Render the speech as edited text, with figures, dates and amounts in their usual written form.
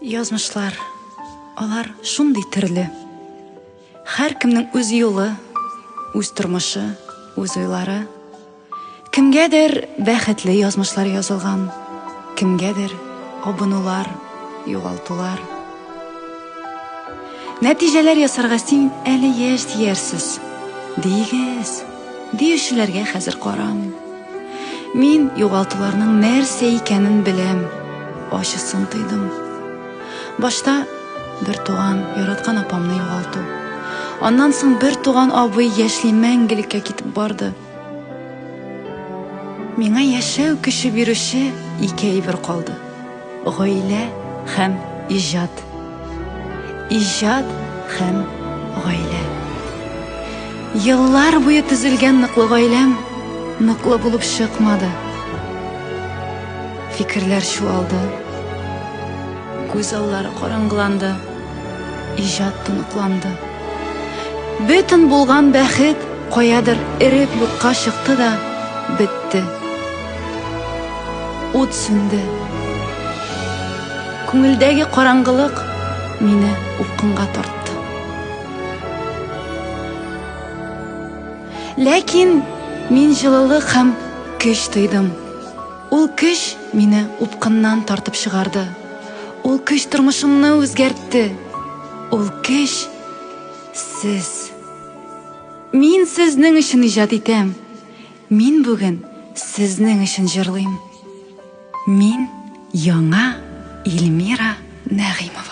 Язмышлар, алар шундый төрле. Һәркемнең үз юлы, үз тормышы, үз уйлары. Кемгәдер бәхетле язмышлар язылган, кемгәдер абынулар, югалтулар. Нәтиҗәләр ясарга син әле яшь диярсез. Диегез, диючеләргә хәзер карам. Мин югалтуларның нәрсә икәнен беләм, ачысын тойдым. Башта бер туган, яраткан апамны югалту. Аннан соң бер туган абый яшьли мәңгелеккә китеп барды. Миңа яшәү көче бирүче ике әйбер калды. Гаилә һәм иҗат. Иҗат һәм гаилә. Еллар буе төзелгән ныклы гаиләм ныклы булып чыкмады. Фикерләр чуалды. Күз аллары караңгыланды. Иҗат тоныкланды. Бөтен булган бәхет каядыр эреп юкка чыкты да бетте. Ут сүнде. Күңелдәге караңгылык мине упкынга тартты. Ләкин мин җылылык һәм көч тойдым. Ул көч мине упкыннан тартып чыгарды. Ул көч тормышымны үзгәртте. Ул көч сез. Мин сезнең өчен иҗат итәм. Мин бүген сезнең өчен җырлыйм. Мин яңа Эльмира Нәгыймова.